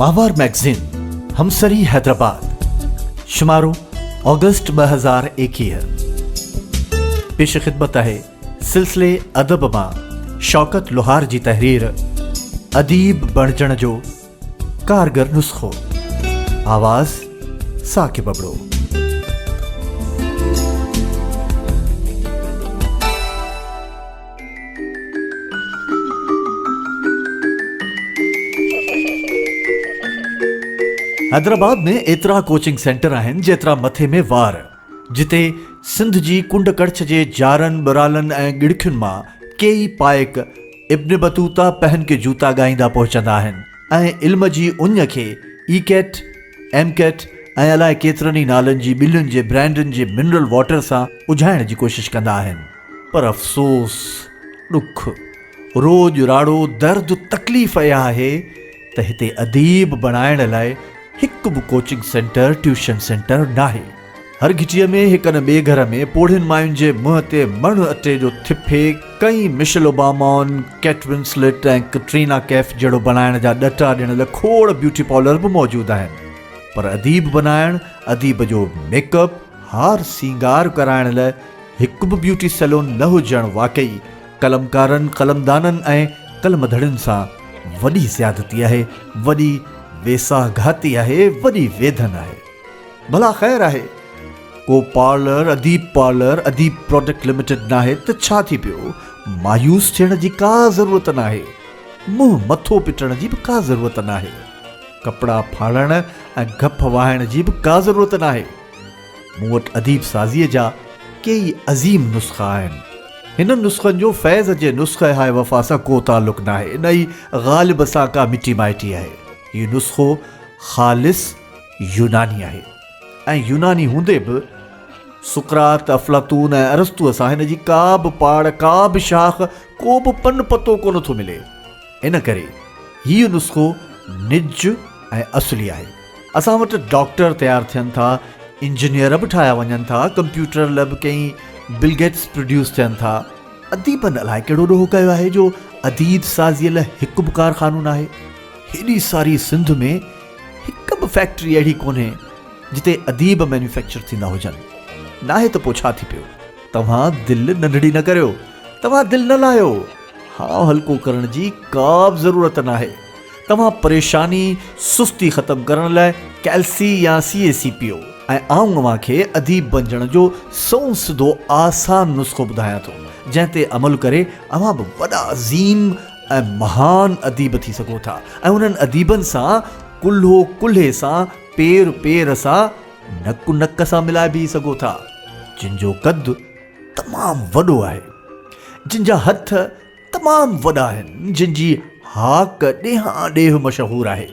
ماهوار مئگزين همسري حيدرآباد شمارو آگسٽ 2021 پيش خدمت آهي سلسلي ادب مان شوڪت لوهار جي تحرير اديب بڻجڻ جو ڪارگر نسخو آواز ثاقب ابڙو. حيدرآباد ۾ ايترا ڪوچنگ سينٽر آهن جيترا مٿي ۾ وار، جتي سنڌ جي ڪنڊ ڪڙڇ جي جارن، ٻرالن ۽ ڳڙکين مان ڪيئي پائڪ ابن بطوطه پهن ڪي جوتا ڳائيندا پهچندا آهن ۽ علم جي اڃ کي اي ڪيٽ، ايم ڪيٽ ۽ الائي ڪيترن ئي نالن جي ٻلين جي برانڊن جي منرل واٽر سان اجهائڻ جي ڪوشش ڪندا آهن. پر افسوس، ڏک، روڄ راڙو، درد، تڪليف اها آهي ته هتي اديب بڻائڻ لاء هڪ به ڪوچنگ سينٽر، ٽيوشن سينٽر ناهي. هر گهٽيء ۾ هڪ نه ٻئي گهر ۾ پوڙهين ماين جي منهن تي مڻ اٽي جو ٿڦي ڪئين مشل اوبامائن، ڪيٽ ونسلٽ ۽ ڪٽرينا ڪيف جهڙو بڻائڻ جا ڏٽا ڏيڻ لاء کوڙ بيوٽي پارلر به موجود آهن. پر اديب بنائڻ، اديب جو ميڪ اپ، هار سينگار ڪرائڻ لاء هڪ به بيوٽي سيلون نه هجڻ واقعي قلمڪارن، قلمدانن ۽ قلم ڌڻين سان وڏي زيادتي آهي، وڏي ويساهه گهاتي آهي، وڏي ويڌن آهي. ڀلا خير آهي، ڪو پارلر، اديب پارلر، اديب پراڊڪٽ لميٽيڊ ناهي ته ڇا ٿي پيو، مايوس ٿيڻ جي ڪا ضرورت ناهي، منهن مٿو پٽڻ جي به ڪا ضرورت ناهي، ڪپڙا ڦاڙڻ ۽ گڦ وهائڻ جي به ڪا ضرورت ناهي. مون وٽ اديب سازيء جا ڪيئي عظيم نسخا آهن. هنن نسخن جو فيض جي نسخه هاء وفا سان ڪو تعلق ناهي، نه ئي غالب سان ڪا مٽي مائٽي آهي. هي نسخو خالص يوناني آهي ۽ يوناني هوندي به سقراط، افلاطون ۽ ارسطوء سان هن جي ڪا به پاڙ، ڪا به شاخ، ڪو به پن پتو ڪونه ٿو ملي. ان ڪري هيء نسخو نج ۽ اصلي آهي. اسان وٽ ڊاڪٽر تيار ٿين ٿا، انجنيئر به ٺاهيا وڃن ٿا، ڪمپيوٽر لاء به ڪئين بل گيٽس پروڊيوس ٿين ٿا. اديبن الائي ڪهڙو ڏوهه ڪيو آهي جو اديب سازيء لاء هڪ به ڪارخانو ناهي. هيڏي ساري سنڌ ۾ هڪ به فيڪٽري اهڙي ڪونهي جتي اديب مينوفيڪچر ٿيندا هجن. ناهي ته پوء ڇا ٿي پيو؟ توهان دل ننڍڙي نه ڪريو. توهان دل نه لاهيو. هانء هلڪو ڪرڻ جي ڪا به ضرورت ناهي. توهان پريشاني، سستي ختم ڪرڻ لاء ڪيلسي يا سي اي سي پيئو ۽ آئون اوهان کي اديب بنجڻ جو سنئون سڌو آسان نسخو ٻڌايان ٿو، جنهن تي عمل ڪري اوهان به وڏا عظيم ۽ مهان اديب ٿي سگهو ٿا ۽ انهن اديبن سان ڪلهو ڪلهي سان، پير پير سان، نڪ نڪ سان ملائي بيهي سگهو ٿا، جن جو قد تمام وڏو آهي، جن جا هٿ تمام وڏا آهن، جن جي هاڪ ڏيهان ڏيهه مشهور آهي.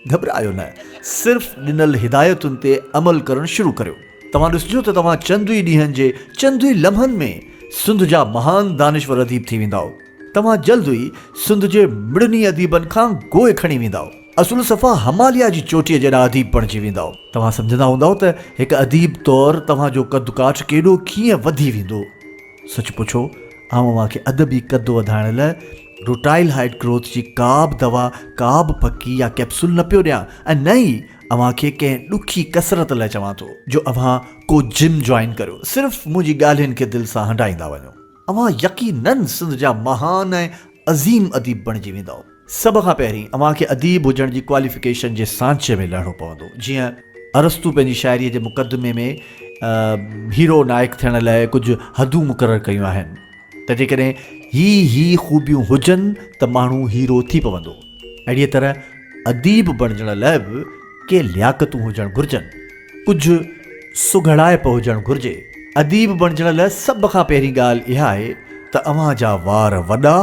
گهٻرايو نه، صرف ڏنل هدايتن تي عمل ڪرڻ شروع ڪريو. توهان ڏسجو ته توهان چند ئي ڏينهن جي چند ئي لمحن ۾ سنڌ جا مهان دانشور اديب ٿي ويندائو. توهان جلد ئي سنڌ جي مڙني اديبن کان گوء کڻي ويندائو. اصل صفا هماليا جي چوٽيء جيڏا اديب بڻجي ويندائو. توهان سمجهندا هوندائو ته هڪ اديب طور توهان جو قد ڪاٺ ڪيڏو ڪيئن وڌي ويندو. سچ پڇو آئون اوهان کي ادبي قد وڌائڻ لاء روٽائل هائيٽ گروٿ جي ڪا به دوا، ڪا به ڦڪي يا ڪئپسول نه پيو ڏيان ۽ نه ئي اوهان کي ڪنهن ڏکي ڪسرت لاء چوان ٿو جو اوهان ڪو جم جوائن ڪريو. صرف منهنجي ڳالهين کي دل سان هنڊائيندا وڃو. اوهان يقينن سنڌ جا مهان ۽ عظيم اديب بڻجي ويندؤ. سڀ کان پهرين اوهان کي اديب هجڻ جي ڪواليفڪيشن جي سانچي ۾ لهڻو پوندو. جيئن ارسطو پنهنجي شاعريء جي مقدمي ۾ هيرو نائڪ ٿيڻ لاء ڪجهه حدون مقرر ڪيون آهن ته جيڪڏهن هي هي خوبيون هجن ته ماڻهو هيرو ٿي پوندو. اهڙيء طرح اديب بڻجڻ لاء به ڪي لياقتون هجڻ گهرجن. ڪجهه سگهڙائپ هجڻ گهرجي. اديب بڻجڻ لاء سڀ کان پهرين ڳالهه اها آهي ته اوهان جا وار وڏا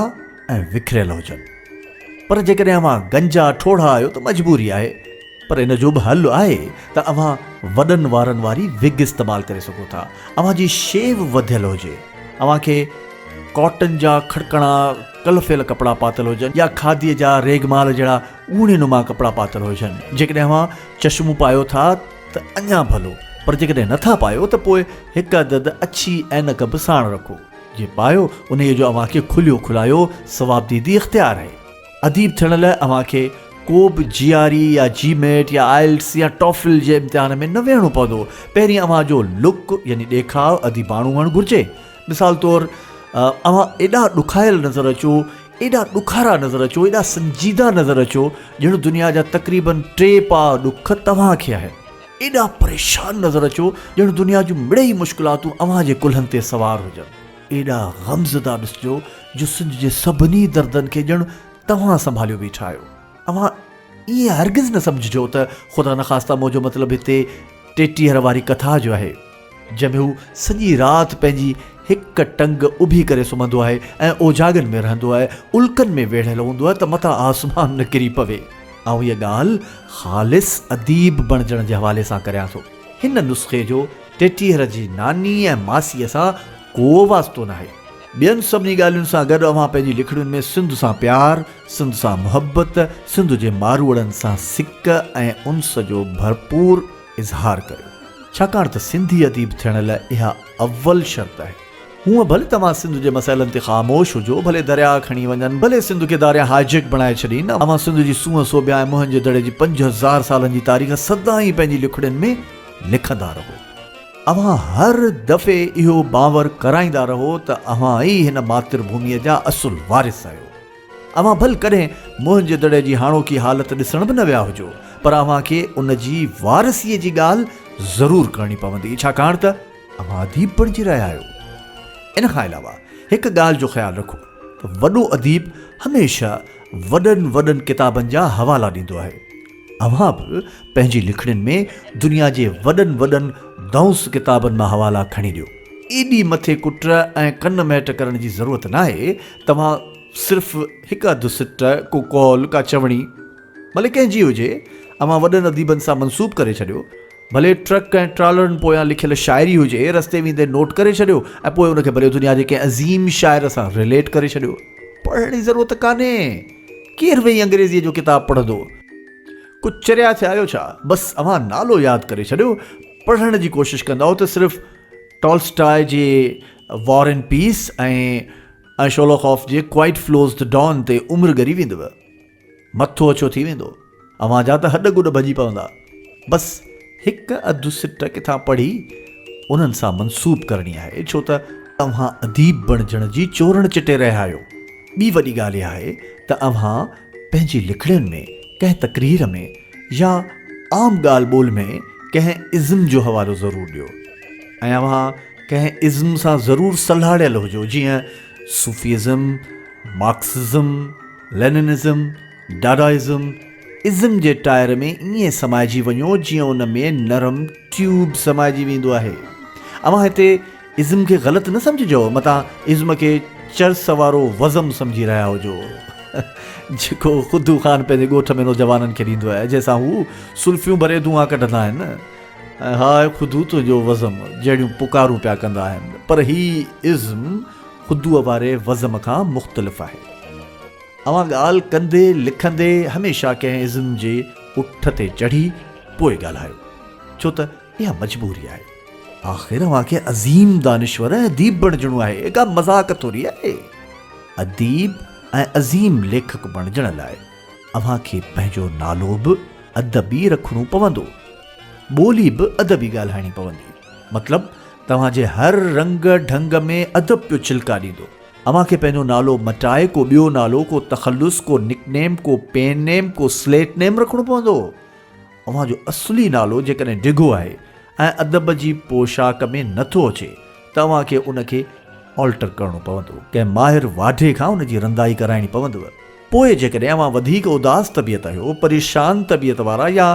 ۽ وکريل هجن. پر جيڪڏهن اوهان گنجا ٺوڙها آهيو ته مجبوري آهي. پر ان جو به حل آهي ته اوهان وڏن وارن واري وگ استعمال ڪري سگهو ٿا. اوهان جي شيو وڌيل هجي. اوهان کي ڪاٽن جا کڙڪڻا ڪلفيل ڪپڙا پاتل هجن يا کاديء جا ريگمال جهڙا ڳوڻي نما ڪپڙا پاتل هجن. جيڪڏهن اوهان چشمو پايو ٿا ته اڃا ڀلو پر جيڪڏهن نٿا پايو ته پوء هڪ عدد اڇي عينڪ به ساڻ رکو. جي پايو انهيء جو اوهان کي کليو کلايو صوابديدي اختيار آهي. اديب ٿيڻ لاء اوهان کي ڪو به جي آر اي يا جي ميٽ يا آئلٽس يا ٽافل جي امتحان ۾ نه ويهڻو پوندو. پهرين اوهان جو لڪ يعني ڏيکاء اديباڻو هئڻ گهرجي. مثال طور اوهان ايڏا ڏکايل نظر اچو، ايڏا ڏکارا نظر اچو، ايڏا سنجيده نظر اچو ڄڻ دنيا جا تقريبن ٽي پاء ڏک توهان کي آهن. ايڏا پريشان نظر اچو ڄڻ دنيا جون مڙئي مشڪلاتون اوهان جي ڪلهن تي سوار هجن. ايڏا غمزده ڏسجو جو سنڌ جي سڀني دردن کي ڄڻ توهان سنڀاليو بيٺا آهيو. اوهان ائين هرگز نه سمجهجو ته خدا نخواسته منهنجو مطلب هتي ٽيٽيهر واري ڪٿا جو آهي، جنهن ۾ هو سڄي رات پنهنجي هڪ ٽنگ اڀي ڪري سمهندو آهي ۽ اوجاڳن ۾ رهندو آهي، الڪن ۾ ويڙهيل هوندو آهي ته متان آسمان نه ڪري پوي. آئون هيء ڳالهه خالص اديب بڻجڻ جي حوالي سان ڪريان ٿو. هن نسخي جو ٽيٽيهر جي ناني ۽ ماسيء سان ڪو واسطو ناهي. ٻين سڀني ڳالهين سان گڏ اوهان پنهنجي لکڻين ۾ سنڌ سان پيار، سنڌ سان محبت، سنڌ جي ماروئڙن سان سڪ ۽ انس جو ڀرپور اظهار ڪريو. ڇاڪاڻ ته سنڌي اديب ٿيڻ لاء اها اول شرط آهي. هونء ڀلي توهان سنڌ جي مسئلن تي خاموش هجو، ڀلي درياء کڻي وڃن، ڀلي سنڌ کي ڌاريان هائيجيڪ بڻائي ڇڏين، اوهان سنڌ جي سونهن سوڀيا ۽ موهن جي دڙي جي 5000 سالن جي تاريخ سدائين پنهنجي لکڻين ۾ لکندا رهو. اوهان هر دفعي اهو باور ڪرائيندا رهو ته اوهان ئي هن ماتر ڀوميء جا اصل وارث آهيو. اوهان ڀل ڪڏهن موهن جي دڙي جي هاڻوڪي حالت ڏسڻ به نه ويا هجو، پر اوهان کي ان جي وارثيء جي ڳالهه ضرور ڪرڻي پوندي، ڇاڪاڻ ته اوهان اديب بڻجي رهيا آهيو. ان کان علاوه هڪ ڳالهه جو خيال رکو ته وڏو اديب هميشه وڏن وڏن ڪتابن جا حوالا ڏيندو آهي. اوهان به پنهنجي لکڻين ۾ دنيا جي وڏن وڏن دئونس ڪتابن مان حوالا کڻي ڏيو. ايڏي مٿي ڪٽ ۽ ڪن مهٽ ڪرڻ جي ضرورت ناهي، توهان صرف هڪ اڌ سٽ، ڪو قول، ڪا چوڻي، ڀلي ڪنهن جي هجي، اوهان وڏن اديبن سان منسوب ڪري ڇڏيو. ڀلي ٽرڪ ۽ ٽرالرن پويان لکيل شاعري هجي، رستي ويندي نوٽ ڪري ڇڏيو ۽ پوء ان کي ڀلي دنيا جي ڪنهن عظيم شاعر سان رليٽ ڪري ڇڏيو. پڙهڻ جي ضرورت ڪانهي. ڪير ويهي انگريزيء جو ڪتاب پڙهندو؟ ڪو چريا ٿيا آهيو ڇا؟ بس اوهان نالو ياد ڪري ڇڏيو. پڙهڻ جي ڪوشش ڪندؤ ته صرف ٽالسٽاء جي وار اينڊ پيس ۽ شولوخوف جي ڪوائيٽ فلوز the Don تي عمر ڳري ويندؤ. مٿو اڇو ٿي ويندو. اوهان جا ته هڏ گڏ ڀڄي پوندا. بس هڪ اڌ سٽ ڪٿان پڙهي انهن سان منسوب ڪرڻي آهي، ڇو ته اوهان اديب بڻجڻ جي چورڻ چٽي رهيا آهيو. ٻي وڏي ڳالهه اها آهي ته اوهان پنهنجي لکڻين ۾، ڪنهن تقرير ۾ يا عام ڳالهه ٻولهه ۾ ڪنهن ازم جو حوالو ضرور ڏيو ۽ اوهان ڪنهن ازم سان ضرور سلهاڙيل هجو، جيئن صوفي ازم، مارڪسزم، ليننزم، ڊاڊائزم، ازم جي ٽائر ۾ ائين سمائجي وڃو جيئن ان ۾ نرم ٽيوب سمائجي ويندو آهي. اوهان هتي ازم کي غلط نه سمجهجو، متان ازم کي چرس وارو وزم سمجهي رهيا هجو، جيڪو خدو خان پنهنجي ڳوٺ ۾ نوجوانن کي ڏيندو آهي، جنهن سان هو سلفيون ڀري دونهان ڪڍندا آهن ۽ هاء خدو تنهنجو وزم جهڙيون پڪارون پيا ڪندا آهن، پر هي ازم خدوء واري وزم کان مختلف آهي. اوهان ڳالهه ڪندي لکندي هميشه ڪنهن ازم جي اٺ تي چڙهي پوء ڳالهايو، ڇو ته اها مجبوري آهي. آخر اوهان کي عظيم دانشور ۽ اديب بڻجڻو آهي، ڪا مذاق ٿوري آهي. اديب ۽ عظيم ليکڪ بڻجڻ لاء اوهان کي پنهنجو نالو به ادبي رکڻو پوندو، ٻولي به ادبي ڳالهائڻي پوندي. مطلب توهان جي هر رنگ ڍنگ ۾ ادب پيو چلڪا ڏيندو. اوهان کي پنهنجو نالو مٽائي ڪو ٻيو نالو، ڪو تخلص، ڪو نڪ نيم، ڪو پين نيم، ڪو سليٽ نيم رکڻو پوندو. اوهان جو اصلي نالو جيڪڏهن ڊگهو آهي ۽ ادب جي پوشاڪ ۾ نه ٿو اچي ته اوهان کي ان کي آلٽر ڪرڻو پوندو. ڪنهن ماهر واڍي کان ان جي رندائي ڪرائڻي پوندو. پوء جيڪڏهن اوهان وڌيڪ اداس طبيعت آهيو، پريشان طبيعت وارا يا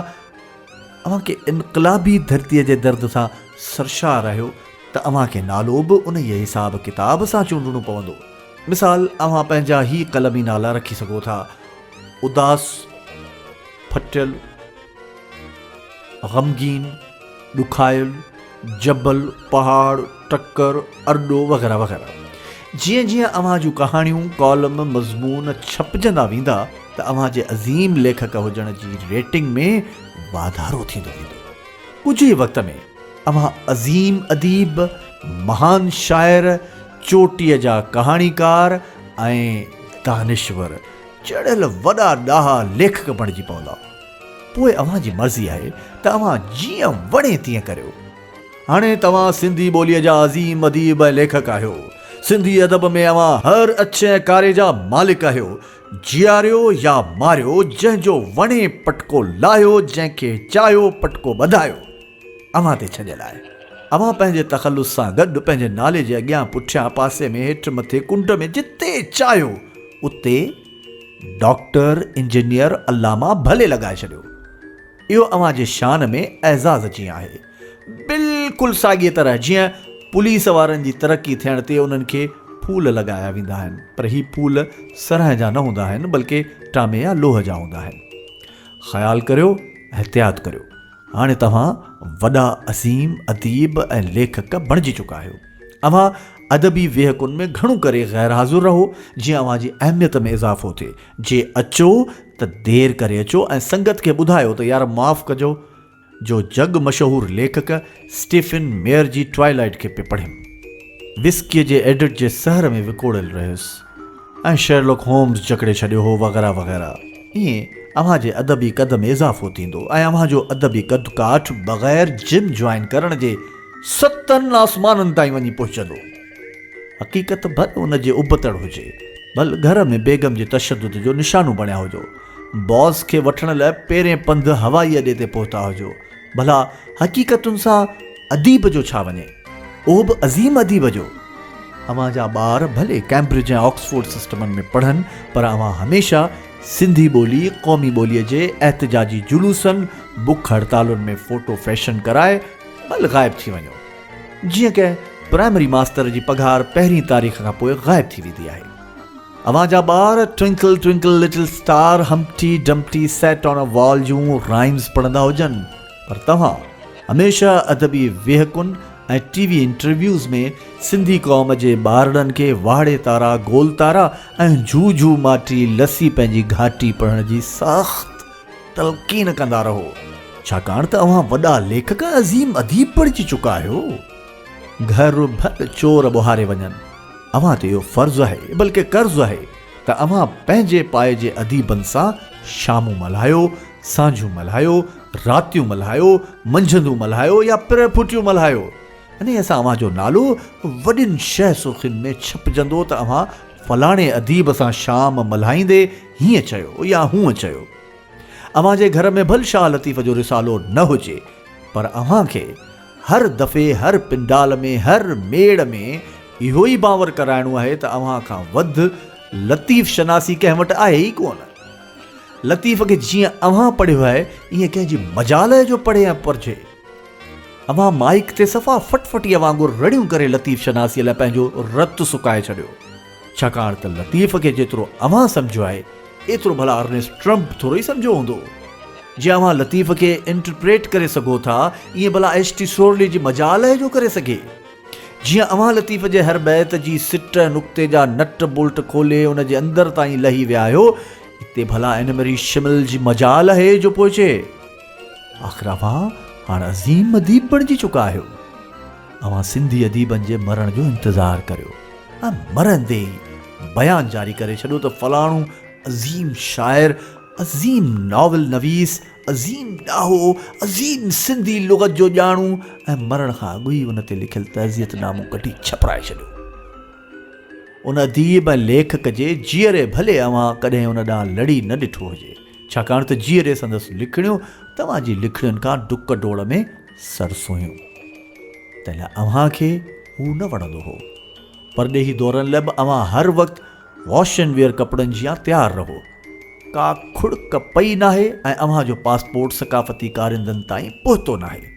اوهان ڪي انقلابي ڌرتيء جي درد سان سرشار آهيو ته اوهان کي نالو به انهيء حساب ڪتاب سان چونڊڻو پوندو. مثال، اوهان پنهنجا هي قلمي نالا رکي سگهو ٿا، اداس، ڦٽيل، غمگين، ڏکايل، جبل، پهاڙ، ٽڪر، ارڏو وغيره وغيره. جيئن جيئن اوهان جون ڪهاڻيون، ڪالم، مضمون ڇپجندا ويندا ته اوهان جي عظيم ليکڪ هجڻ جي ريٽنگ ۾ واڌارو ٿيندو ويندو. ڪجهه ئي وقت ۾ اوهان عظيم اديب، مهان شاعر، چوٽيء جا ڪهاڻيڪار ۽ دانشور. چڙهيل وڏا ڏاها ليکڪ بڻجي پوندا. پوء اوهان جي مرضي آهي ته اوهان جيئن وڻي تيئن ڪريو. هاڻي توهان سنڌي ٻوليء جا عظيم اديب ۽ ليکڪ آهيو. سنڌي ادب ۾ اوهان هر اڇي ۽ ڪاري جا مالڪ آهيو. جياريو يا ماريو، جنهن جو وڻي پٽڪو لاهيو، جنهن کي چاهيو پٽڪو ٻڌايو. اوهان تي ڇڏيل آهي. اوهان پنهنجي تخلص سان گڏ پنهنجي نالي جي اڳيان پٺيان، پاسي ۾، هيٺ مٿي، ڪنڊ ۾ جتي چاهيو اتي ڊاڪٽر، انجنيئر، علامه ڀلي لڳائي ڇڏيو. اهو اوهان جي شان ۾ اعزاز جيان آهي. بلڪل ساڳيء طرح جيئن پوليس وارن جي ترقي ٿيڻ تي انهن کي ڦول لڳايا ويندا آهن، پر هي ڦول سرهه جا نه هوندا آهن، بلڪه ٽامي يا لوهه جا هوندا آهن. خيال ڪريو، احتياط ڪريو. هاڻي توهان وڏا عظيم اديب ۽ ليکڪ بڻجي چڪا آهيو. اوهان ادبي ويهڪن ۾ گهڻو ڪري غير حاضر رهو، جيئن اوهان جي اهميت ۾ اضافو ٿئي. جي اچو ته دير ڪري اچو ۽ سنگت کي ٻڌايو ته يار معاف ڪجو جو جڳ مشهور ليکڪ اسٽيفن ميئر جي ٽوائلائيٽ کي پئي پڙهيم. وسڪيء جي ايڊٽ جي سحر ۾ وڪوڙيل رهيس ۽ شيرلوڪ هومز جڪڙي ڇڏيو هو وغيره وغيره. ائين اوهان جي ادبي قد ۾ اضافو ٿيندو ۽ اوهان جو ادبي قد ڪاٺ بغير جم جوائن ڪرڻ جي ستن آسمانن تائين وڃي پهچندو. حقيقت ڀل ان جي ابتڙ هجي. ڀل گهر ۾ بيگم جي تشدد جو نشانو بڻيا هجو. باس کي وٺڻ لاء پيرين پنڌ هوائي اڏي تي پهتا هجو. ڀلا حقيقتن سان اديب جو ڇا وڃي؟ اهو به عظيم اديب جو. اوهان جا ٻار ڀلي ڪئمبرج ۽ آڪسفورڊ سسٽمن ۾ پڙهن پر اوهان هميشه سنڌي ٻولي قومي ٻوليء جي احتجاجي جلوسن، بک هڙتالن ۾ فوٽو فيشن ڪرائي ڀل غائب ٿي وڃو. جيئن ڪنهن پرائمري ماستر جي پگهار پهرين تاريخ کان پوء غائب ٿي ويندي آهي. اوهان جا ٻار twinkle twinkle little star, Humpty Dumpty sat on a wall June rhymes پڙهندا هجن پر توهان هميشه ادبي ويهڪن ۽ ٽي وي انٽرويوز ۾ سنڌي قوم جي ٻارڙن کي واهڙي تارا گول تارا ۽ جهو جهو ماٽي لسي پنهنجي گهاٽي پڙهڻ جي سخت تلقين ڪندا رهو، ڇاڪاڻ ته اوهان وڏا ليکڪ ۽ عظيم اديب بڻجي چڪا آهيو. گهر ڀل چور ٻوهاري وڃن، اوهان تي اهو فرض آهي، بلڪه قرض آهي ته اوهان پنهنجي پائي جي اديبن سان شامون ملهايو، سانجهون ملهايو، راتيون ملهايو، منجهندون ملهايو يا پرهه ڦٽيون ملهايو. انهيء سان اوهان جو نالو وڏين شهه سرخين ۾ ڇپجندو ته اوهان فلاڻي اديب سان شام ملهائيندي هيئن چيو يا هونء چيو. اوهان جي گهر ۾ ڀل شاهه لطيف جو رسالو نه هجي پر اوهان کي هر دفعي هر پنڊال ۾ هر ميڙ ۾ اهو ئي باور ڪرائڻو آهي ته اوهان کان وڌ لطيف شناسي ڪنهن وٽ آهي ئي ڪونه. لطيف کي جيئن اوهان پڙهيو آهي ائين ڪنهن جي مجال آهي جو پڙهي ۽ پرجهي. اوهان مائيڪ تي صفا فٽفٽيء وانگر رڙيون ڪري لطيف شناسيء لاء پنهنجو رت سڪائي ڇڏيو. ڇاڪاڻ ته لطيف کي جيترو اوهان سمجهيو آهي، ايترو ڀلا ارنيسٽ ٽرمپ ٿورو ئي سمجهيو هوندو. جيئن اوهان لطيف کي انٽرپريٽ ڪري سگهو ٿا، ايئن ڀلا ايڇ ٽي سورلي جي مجال آهي جو ڪري سگهي. جيئن اوهان لطيف جي هر بيت جي سٽ ۽ نقطي جا نٽ بولٽ کولي ان جي اندر تائين لهي ويا آهيو، اتي ڀلا اينمري شمل جي مجال آهي جو پهچي. آخر اوهان هاڻ عظيم اديب بڻجي چڪا آهيو. اوهان سنڌي اديبن جي مرڻ جو انتظار ڪريو ۽ مرندي ئي بيان جاري ڪري ڇڏيو ته فلاڻو عظيم شاعر، عظيم ناول نويس، عظيم ڏاهو، عظيم سنڌي لغت جو ڄاڻو ۽ مرڻ کان اڳ ئي ان تي لکيل تعزيت نامو ڪڍي ڇپرائي ڇڏيو. ان اديب ۽ ليکڪ جي جيئري ڀلي اوهان ڪڏهن ان ڏانهن لڙي نه ڏٺو هجي، ڇاڪاڻ ته جيئري سندس لکڻيون توهان جي لکڻين کان ڊڪ ڊوڙ ۾ سرس هيون. تنهن لاء اوهان کي هو نه وڻندو هو. پرڏيهي دورن لاء به اوهان هر وقت واش اينڊ ويئر ڪپڙن جيان تيار رهو. ڪا کڙڪ پئي ناهي ۽ اوهان جو پاسپورٽ ثقافتي ڪارندن تائين پهتو ناهي.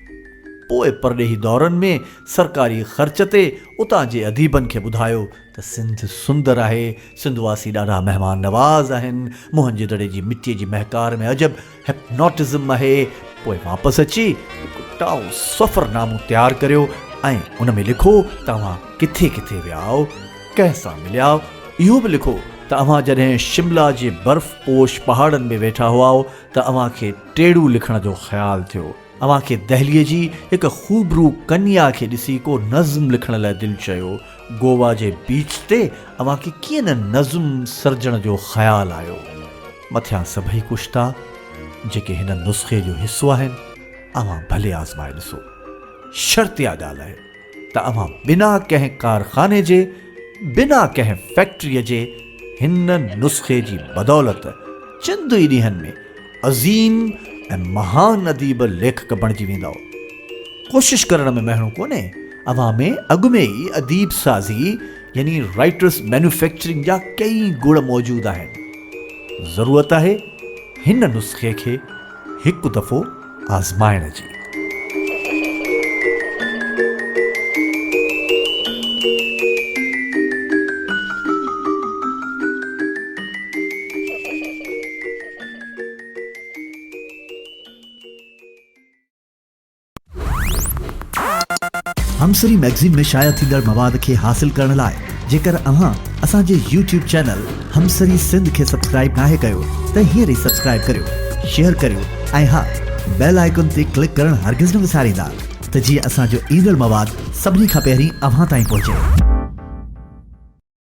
پوء پرڏيهي دورن ۾ سرڪاري خرچ تي اتان جي اديبن کي ٻڌايو ته سنڌ سندر آهي، سنڌ واسي ڏاڍا مهمان نواز آهن، موهن جي دڙي جي مٽيء جي مهڪار ۾ عجب هپناٽزم آهي، پوء واپس اچي هڪ ٽائو سفرنامو تيار ڪريو ۽ ان ۾ لکو ته اوهان ڪٿي ڪٿي ويا آهيو، ڪنهن سان مليا، اهو به لکو ته اوهان جڏهن شملا جي برف پوش پهاڙن ۾ ويٺا هئائو ته اوهان کي ٽيڙو لکڻ جو خيال ٿيو. اوهان کي دهليء جي هڪ خوبرو ڪنيا کي ڏسي ڪو نظم لکڻ لاء دل چيو. گووا جي بيچ تي اوهان کي ڪيئن نه نظم سرجڻ جو خيال آيو. مٿيان سڀئي ڪشتا جيڪي هن نسخي جو حصو آهن، اوهان ڀلي آزمائي ڏسو. شرط اها ڳالهه آهي ته اوهان بنا ڪنهن ڪارخاني جي، بنا ڪنهن فيڪٽريء جي هن نسخي جي بدولت چند ئي ڏينهن ۾ عظيم ۽ مهان اديب ليکڪ بڻجي ويندؤ. ڪوشش ڪرڻ ۾ مهڻو ڪونهي، اوهان ۾ اڳ ۾ ئي اديب سازي يعني رائٽرس مينوفيڪچرنگ جا ڪيئي گڻ موجود آهن. ضرورت آهي هن نسخي کي هڪ دفعو آزمائڻ جي. همسري مئگزين ۾ شايع ٿيندڙ مواد کي حاصل ڪرڻ لاء جيڪر اوهان اسان جي يوٽيوب چينل همسري سنڌ کي سبسڪرائيب ناهي ڪيو ته هينئر ئي سبسڪرائيب ڪريو، شيئر ڪريو ۽ ها بيل آئيڪن تي ڪلڪ ڪرڻ هرگز نه وساريندا ته جيئن اسان جو ايندڙ مواد سڀني کان پهرين اوهان تائين پهچي.